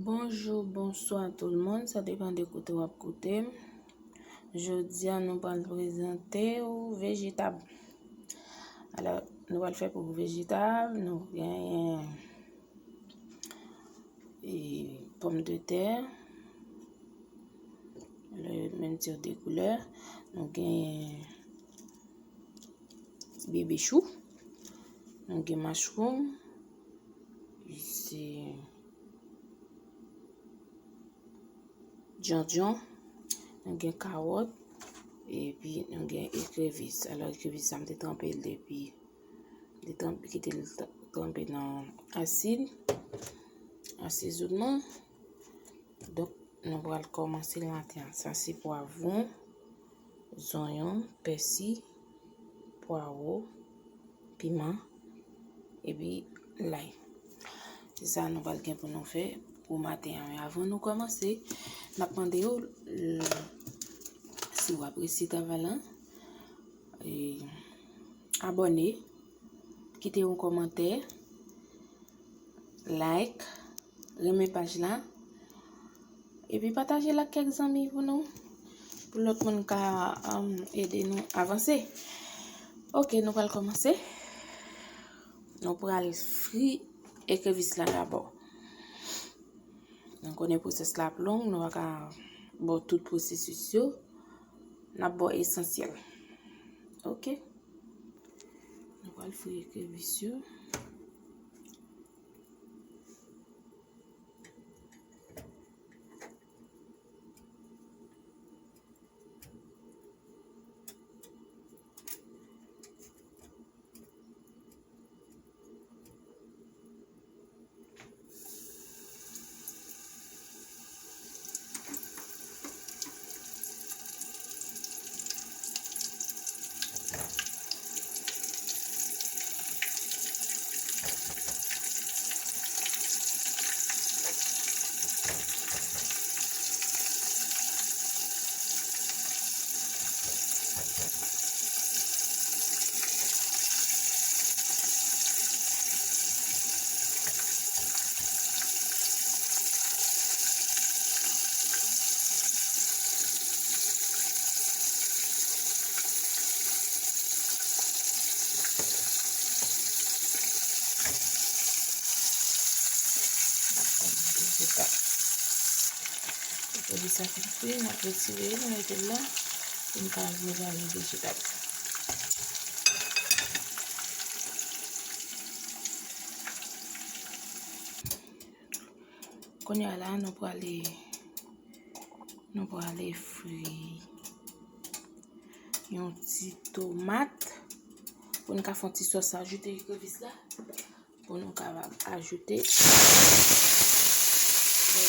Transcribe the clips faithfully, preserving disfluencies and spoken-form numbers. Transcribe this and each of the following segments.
Bonjou, bonswa tout moun, sa depann de kote w ap koute m. Jodi a, nou pral prezante w vejetab. Alò, nou pral fè pou vejetab, nou genyen e, pòmdetè, le menm tir de koulè, nou genyen bebe chou, nou gen mushroom, se djondjon, nou gen kawòt, epi nou gen ekrevis. Alò, ekrevis sa, m te tranpe l depi, m te tranpe, kite l t-, tranpe nan asid, asezonnen. Donk, nou pral kòmanse maten an. Sa se pwavwon, zonyon, pèsi, pwawo, piman, epi lay. Se sa nou pral gen pou nou fè pou maten an. Men avan nou kòmanse, n ap mande w, l-, si w apresye travay la, e, abòne, kite yon kòmantè, like, renmen paj la, epi pataje l ak kèk zanmi pou nou, pou lòt moun ka, um, ede nou avanse. Ok, nou pral kòmanse. Nou pral fri ekrevis la dabò. Nou konnen pwosès la ap long, nou pa ka ba w tout pwosesis yo. N ap ba w esansyèl. Ok? Nou pral fri ekrevis yo. Epi sa fin fri, n ap retire l, nou mete l la, pou n ka prepare vejetab. Kounye a la, nou prale, nou prale fri yon ti tomat pou n ka fè yon ti sòs ajoute ekrevis la. Pou nou kapab ajoute. N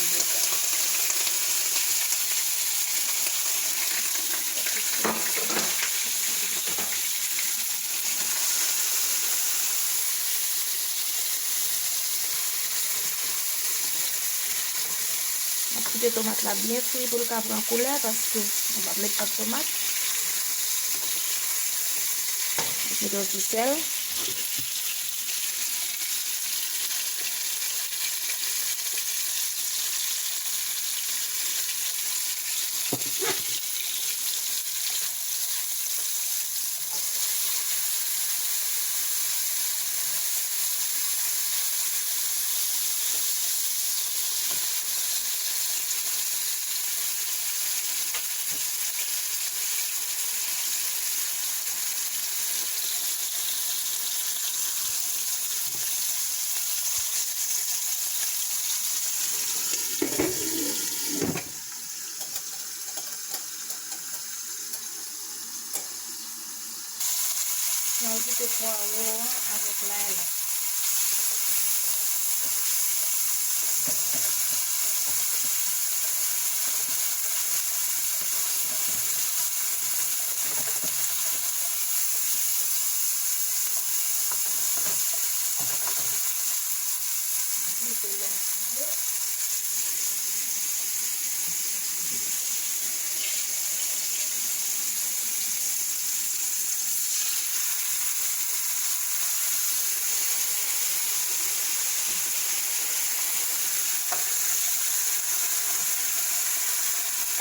ap kite tomat la byen fri pou l ka pran koulè, paske nou p ap met pòt tomat. Mete yon ti sèl. Mwen ajoute pwawo an avèk lay la.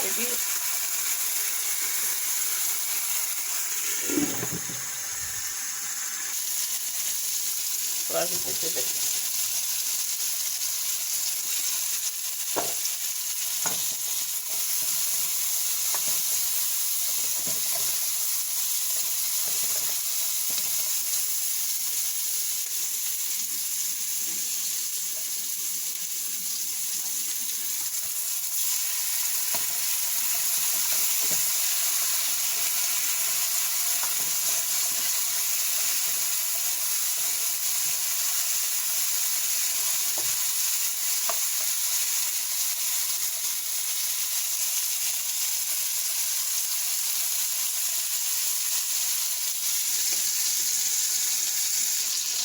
Epi, w ajoute sèl.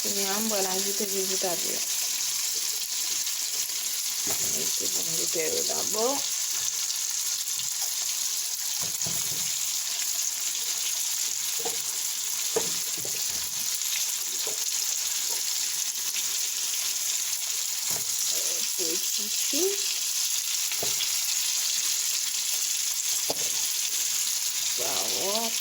Kounye a, m pral ajoute vejetal yo. Mete pòmdetè yo dabò. Poul chichi. Kawòt.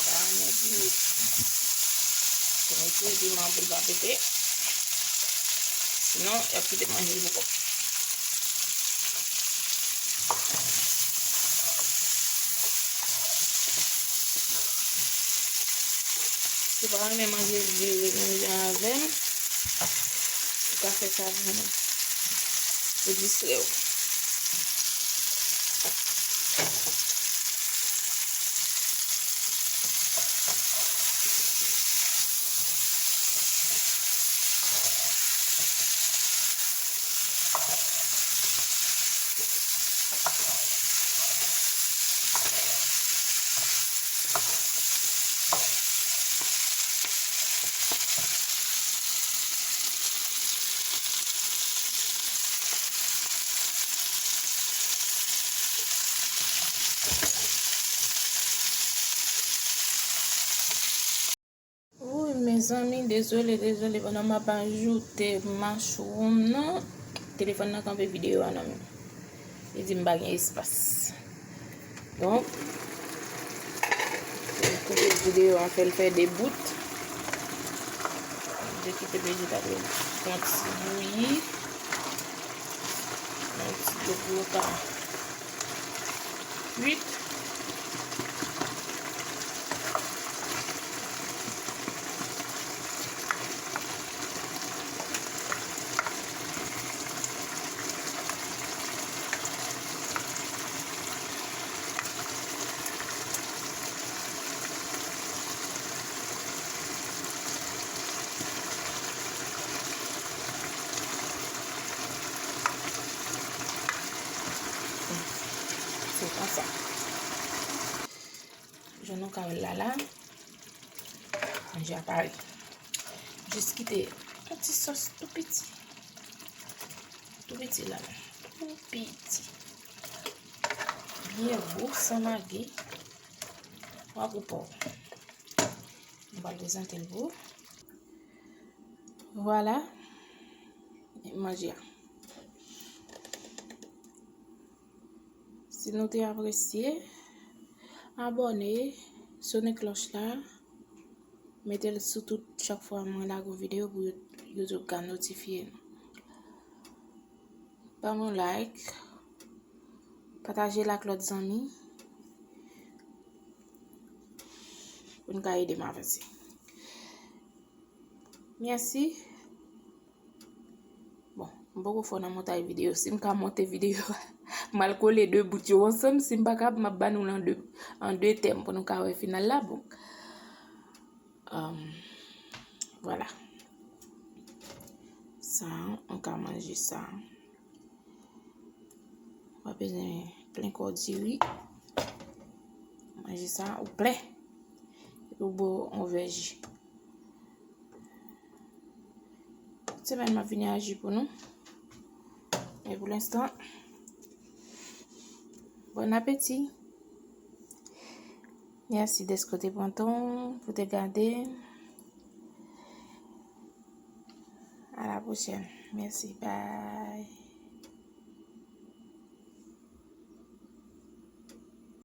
Sa a nèt wi. Fò mete piman pou l pa pete. Sinon, y ap kite manje l pou kò l. Si w pa renmen manje l vye menm jan avè m, ou ka fè sa pou mwen. Pou distrè w. Wouy, mezanmi, dezole, dezole, pandan m ap ajoute mushroom nan, telefòn nan kanpe videyo a nan men m. Li di m pa gen espas. Donk, m koupe videyo a, fè l fè de bout. M te kite vejetal yo fè yon ti bouyi. Yon ti dlo pou yo ka kwit. Se konsa. Jan nou ka wè l la, la, manje a pare. Jis kite yon ti sòs tou piti. Tou piti la, la. Tou piti. Byen gou, san magi. W a gou pa w. M pral prezante l pou ou. Vwala. Manje a. Si nou te apresye, abòne, sone klòch la, mete l sou tout chak fwa mwen lage yon videyo pou You-, YouTube ka notifye nou. Ban m yon like, pataje l ak lòt zanmi pou n ka ede m avanse. Mèsi. Bon, m poko fò nan montaj videyo. Si m ka monte videyo a, m al kole de bout yo ansanm. Si m pa kab, m ap ba nou l an de, an de tèm pou nou ka wè final la. Bon. Um, vwala. Sa, ou ka manje sa. W ap bezwen plen kò diri. Manje sa, ou plen. Epi w bwè yon vè ji. semèn m ap vini aji pou nou. E pou lenstan, bon apeti. Mèsi dèske w te pran tan w pou te gade. A la pwochèn. Mèsi. Bye.